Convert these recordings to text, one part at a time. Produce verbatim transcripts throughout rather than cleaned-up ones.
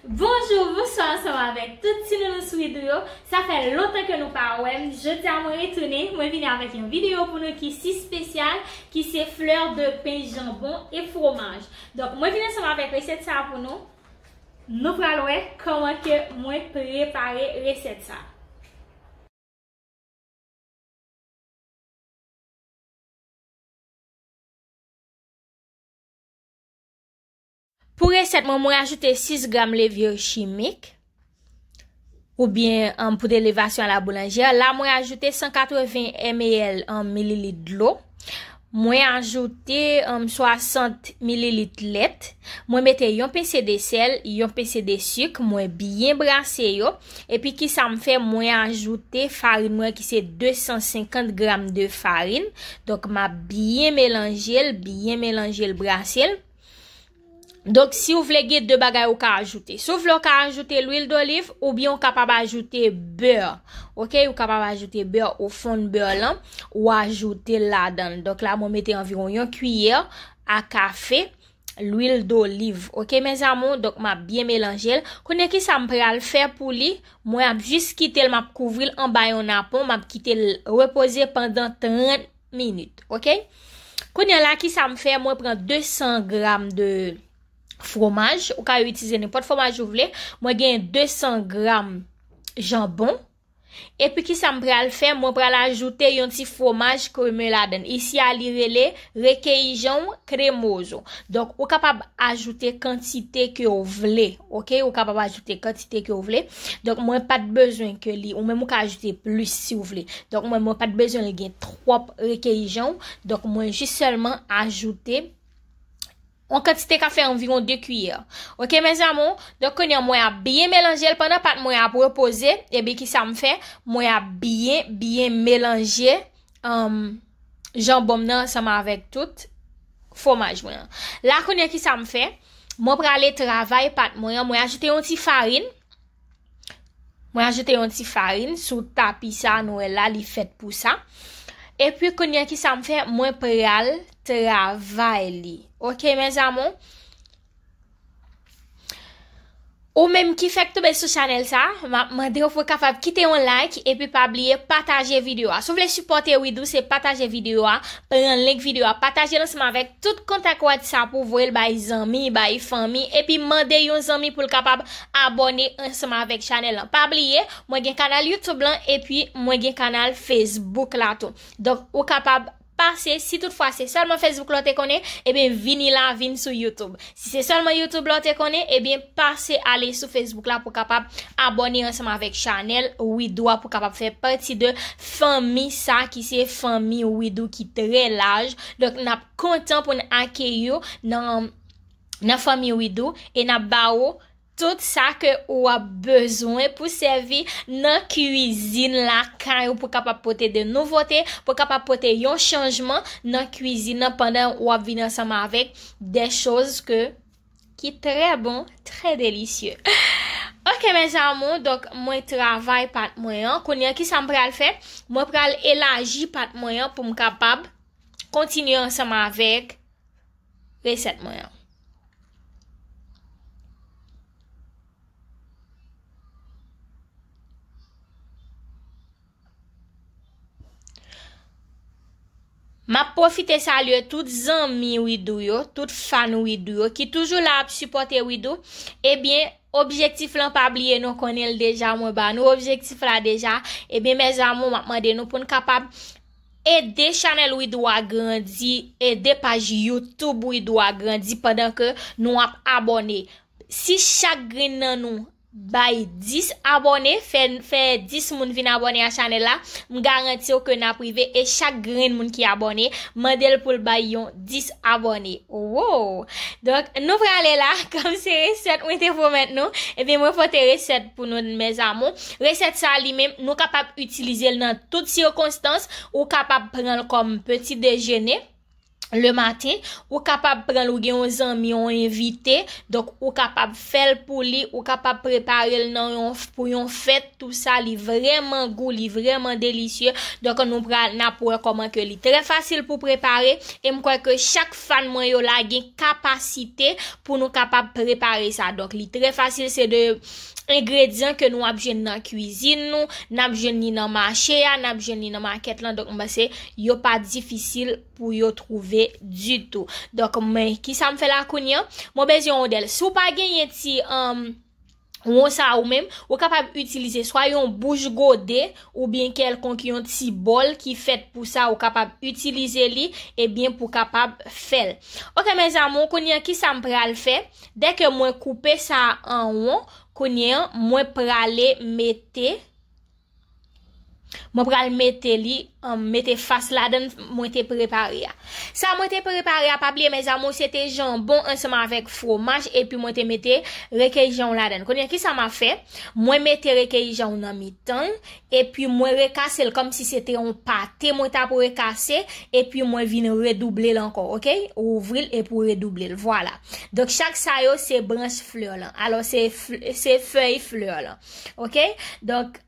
Bonjou, bonswa ansanm avèk tout ti nounous Widoo yo. Sa fè lontan ke nou pa wè m. Jodi a mwen retounen, mwen vini avèk yon videyo pou nou ki si espesyal, ki se fleur de pain janbon e fwomaj. Donk, mwen vini ansanm avèk resèt sa pou nou. Nou pral wè kòman ke mwen prepare resèt sa. Pou resèt mwen, mwen ajoute sis gram levure chimique, oubyen, um, poud elevasyon a la boulanjè. La, mwen ajoute san katreven M L, um, mililit dlo. Mwen ajoute, um, swasant mililit lèt. Mwen mete yon pese de sèl, yon pese de sik. Mwen byen brase yo. Epi kisa m fè? Mwen ajoute farin mwen ki se de san senkant gram de farin. Donk, m ap byen melanje l, byen melanje l, brase l. Donk, si w vle, gen de bagay ou ka ajoute. Si w vle, ou ka ajoute lwil doliv oubyen ou kapab ajoute bè. Oke, ou kapab ajoute bè, ou fonn bè lan, ou ajoute l ladan l. Donk, la, mwen mete anviwon yon kiyè a kafe lwil doliv. Oke, mes amours, donk, m ap byen melanje l. Kounye a, kisa m pral fè pou li? Mwen ap jis kite l, m ap kouvri l anba yon napon, m ap kite l repoze pandan trant minit, oke? Kounye a la, kisa m fè? Mwen pran de san gram de fwomaj. Ou ka itilize nenpòt fwomaj ou vle. Mwen gen de san gram janbon. Epi kisa m pral fè? Mwen pral ajoute yon ti fwomaj kreme ladan l. Isi a, li rele requeijão cremoso. Donk, ou kapab ajoute kantite ke w vle, oke? Ou kapab ajoute kantite ke w vle. Donk, mwen pa t bezwen ke li, ou menm ou ka ajoute plis si w vle. Donk, mwen, mwen pa t bezwen l gen twòp requeijão. Donk, mwen jis sèlman ajoute yon kantite ka fè anviwon de kiyè. Oke, mes amours? Donk, kounye a, mwen ap byen melanje l pandan pat mwen ap repoze. Epi, kisa m fè? Mwen ap byen, byen melanje, um, janbon m nan ansanm avèk tout fwomaj mwen an. La, kounye a, kisa m fè? Mwen prale travay pat mwen an. Mwen ajoute yon ti farin. Mwen ajoute yon ti farin sou tapi sa nou wè la, li fèt pou sa. Epi kounye a, kisa m fè? Mwen pral travay li. Oke, mes amours? Ou menm ki fèk tonbe sou chanèl sa, m ap mande w pou w kapab kite yon like epi pa bliye pataje videyo a. Si w vle sipòte Widoo, se pataje videyo a, pran link videyo a, pataje l ansanm avèk tout kontak WhatsApp ou, voye l bay zanmi, bay fanmi, epi mande yon zanmi pou l kapab abòne ansanm avèk chanèl lan. Pa bliye, mwen gen kanal YouTube lan, epi mwen gen kanal Facebook la tou. Donk, ou kapab pase, si toutfwa se sèlman Facebook la w te konnen, ebyen vini la, vin sou YouTube. Si se sèlman YouTube la w te konnen, ebyen pase ale sou Facebook la pou kapab abòne ansanm avèk chanèl Widoo a, pou kapab fè pati de fanmi sa ki se fanmi Widoo ki trè laj. Donk, n ap kontan pou n akeyi w nan, nan fanmi Widoo e n ap ba ou tout sa ke ou ap bezwen pou sèvi nan kwizin lakay ou, pou kapab pote de nouvote, pou kapab pote yon chanjman nan kwizin nan pandan w ap vin ansanm avèk de choz ke, ki trè bon, trè delisye. Oke, mes amours, donk mwen travay pat mwen an. Kounye a, kisa m pral fè? Mwen pral elaji pat mwen an pou m kapab kontinye ansanm avèk resèt mwen an. M ap pwofite salye tout zanmi Widoo yo, tout fan Widoo yo, ki toujou la ap sipòte Widoo. Ebyen, objektif lan, pa bliye, nou konnen l deja, mwen ba nou objektif la deja. Ebyen, mes amours, m ap mande nou pou n kapab ede chanèl Widoo a grandi, ede paj YouTube Widoo a grandi pandan ke nou ap abòne. Si chak grenn nan nou bay dis abòne, fè, fè dis moun vin abòne a chanèl la, m garanti w ke n ap rive, e chak grenn moun ki abòne, mande l pou l bay yon dis abòne. Wow! Donk, nou prale la, kòm se resèt mwen te pwomèt nou, ebyen, mwen pote resèt pou nou, mes amours. Resèt sa li menm, nou kapab itilize l nan tout sikonstans, ou kapab pran l kòm peti dejene, le maten, ou kapab pran l, ou gen yon zanmi, yon envite, donk ou kapab fè l pou li, ou kapab prepare l nan yon, pou yon fèt, tou sa, li vrèman gou, li vrèman delisye. Donk nou pral, n ap wè kòman ke li trè fasil pou prepare, e m kwè ke chak fan mwen yo la gen kapasite pou nou kapab prepare sa. Donk li trè fasil, se de engredyan ke nou ap jwenn nan kwizin nou, n ap jwenn li nan mache a, n ap jwenn li nan makèt lan. Donk m panse yo pa difisil pou yo twouve ditou. Donk, men, kisa m fè la kounye a? Mwen bezwen wondèl. Si w pa genyen ti, um, won sa ou menm, ou kapab itilize swa yon bouch gode oubyen kèlkonk yon ti bòl ki fèt pou sa, ou kapab itilize li, ebyen, pou kapab fè l. Ok, mes amours, kounye a, kisa m pral fè? Dèke mwen koupe sa an won, kounye a, mwen prale mete Mwen pral mete li, um, mete fas ladan mwen te prepare a. Sa mwen te prepare a, pa bliye, mes amours, se te janbon ansanm avèk fwomaj, epi mwen te mete rekeyijan w ladan. Kounye a, kisa m ap fè? Mwen mete rekeyijan w nan mitan l, epi mwen rekase l kòmsi se te yon pate mwen t ap rekase, epi mwen vin redouble l ankò, ok? Ou ouvri l epi w redouble l, vwala. Donk, chak sa yo, se branch flè lan. Alò, se fl-, se fèy flè lan, ok? Donk,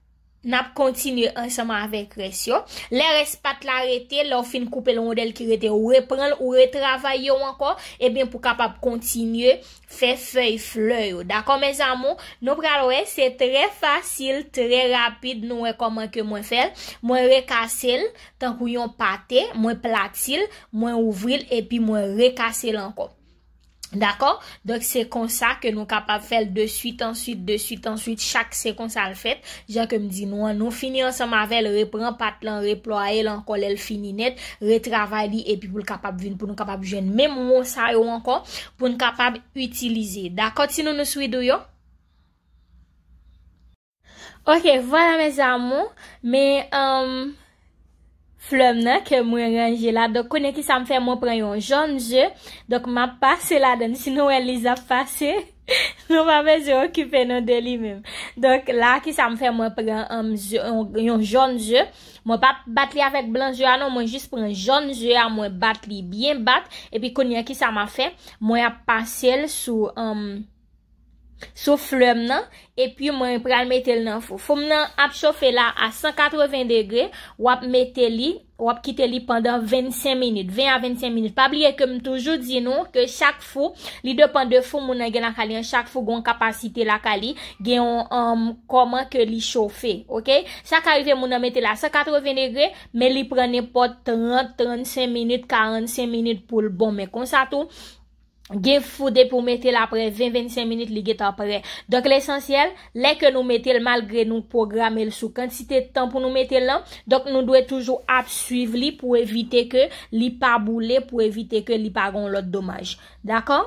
n ap kontinye ansanm avèk rès yo. Lè rès pat la rete, lè w fin koupe l wondèl ki rete, ou repran l, ou retravay yo ankò, ebyen, pou kapab kontinye fè fèy flè yo. Dakò, mes amours? Nou pral wè, se trè fasil, trè rapid, nou wè kòman ke mwen fè l. Mwen rekase l tankou yon pate, mwen plati l, mwen ouvri l, epi mwen rekase l ankò. Dakò? Donk, se konsa ke nou kapab fè l de swit an swit, de swit an swit, chak se konsa l fèt. Jan ke m di nou an, nou fini ansanm avè l, repran pat lan, replwaye l ankò lè l fini nèt, retravay li, epi pou l kapab vin, pou nou kapab jwenn menm won sa yo ankò, pou n kapab itilize. Dakò, ti nounours Widoo yo? Ok, vwala, mes amours. Men, um, flè m nan ke mwen ranje la. Donk, kounye a kisa m fè, mwen pran yon jòn ze. Donk, m ap pase ladan. Si nou wè Liz ap pase, nou pa bezwen okipe nou de li menm. Donk, la, kisa m fè, mwen pran, um, ze, yon, yon jòn ze. Mwen pa bat li avèk blan ze a, non. Mwen jis pran jòn ze a, mwen bat li byen bat. Epi, kounye a kisa m ap fè, mwen ap pase l sou, um, sou flè m nan, epi mwen pral mete l nan fou. Fou m nan ap chofe la a san katreven degre, w ap mete li, w ap kite li pandan vennsenk minit, ven a vennsenk minit. Pa bliye ke m toujou di nou ke chak fou, li depann de fou moun nan gen lakay li an, chak fou gen yon kapasite lakay li, gen yon, um, kòman ke li chofe, ok? Sa ka rive moun nan mete l a san katreven degre, men li pran nenpòt trant, trannsenk minit, karannsenk minit pou l bon. Men konsa tou, gen fou depi w mete l apre ven, vennsenk minit, li gentan prè. Donk, lesansyèl, lè ke nou mete l, malgre nou pwograme l sou kantite tan pou nou mete l lan, donk, nou dwe toujou ap swiv li pou evite ke li pa boule, pou evite ke li pa gen yon lòt domaj. Dakò?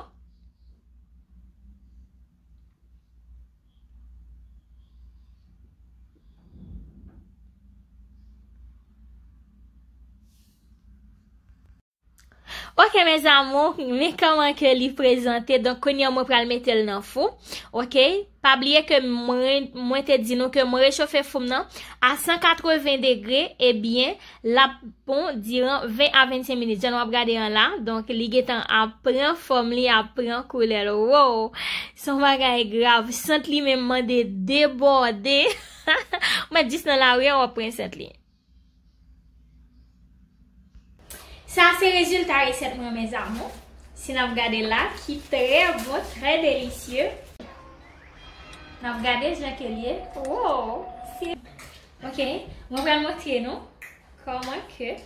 Ok, mes amours, men kòman ke li prezante. Donk, kounye a mwen pral mete l nan fou. Ok? Pa bliye ke mwen, mwen te di nou ke mwen rechofe fou m nan a san katreven degre. Ebyen, l ap bon diran ven a vennsenk minit. Jan w ap gade an la, donk, li gentan ap pran fòm li, ap pran koulè l. Wow! Se yon bagay grav. Sant li menm mande debòde. Mwen jis nan lari an, w ap pran sant li. Sa se rezilta resèt mwen, mes amours. Si n ap gade la, ki trè bon, trè delisye. N ap gade jan ke l ye. Wow! Se, ok, mwen pral montre nou kòman ke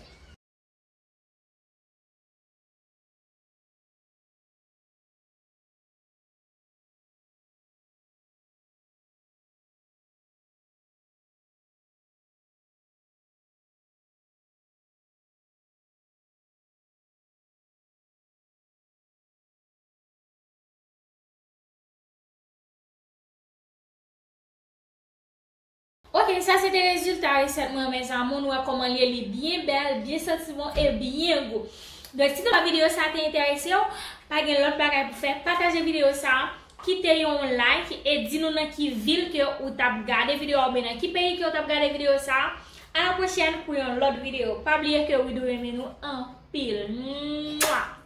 Ok, sa se te rezilta resèt mwen, mes amours. Nou wè kòman l ye, li byen bèl, byen santi bon e byen gou. Donk, si toutefois videyo sa te enterese w, pa gen lòt bagay pou fè, pataje videyo sa, kite yon like e di nou nan ki vil ke ou t ap gade videyo a oubyen nan ki peyi ke ou t ap gade videyo sa. A la pwochèn pou yon lòt videyo. Pa bliye ke Widoo renmen nou an anpil. Mwa!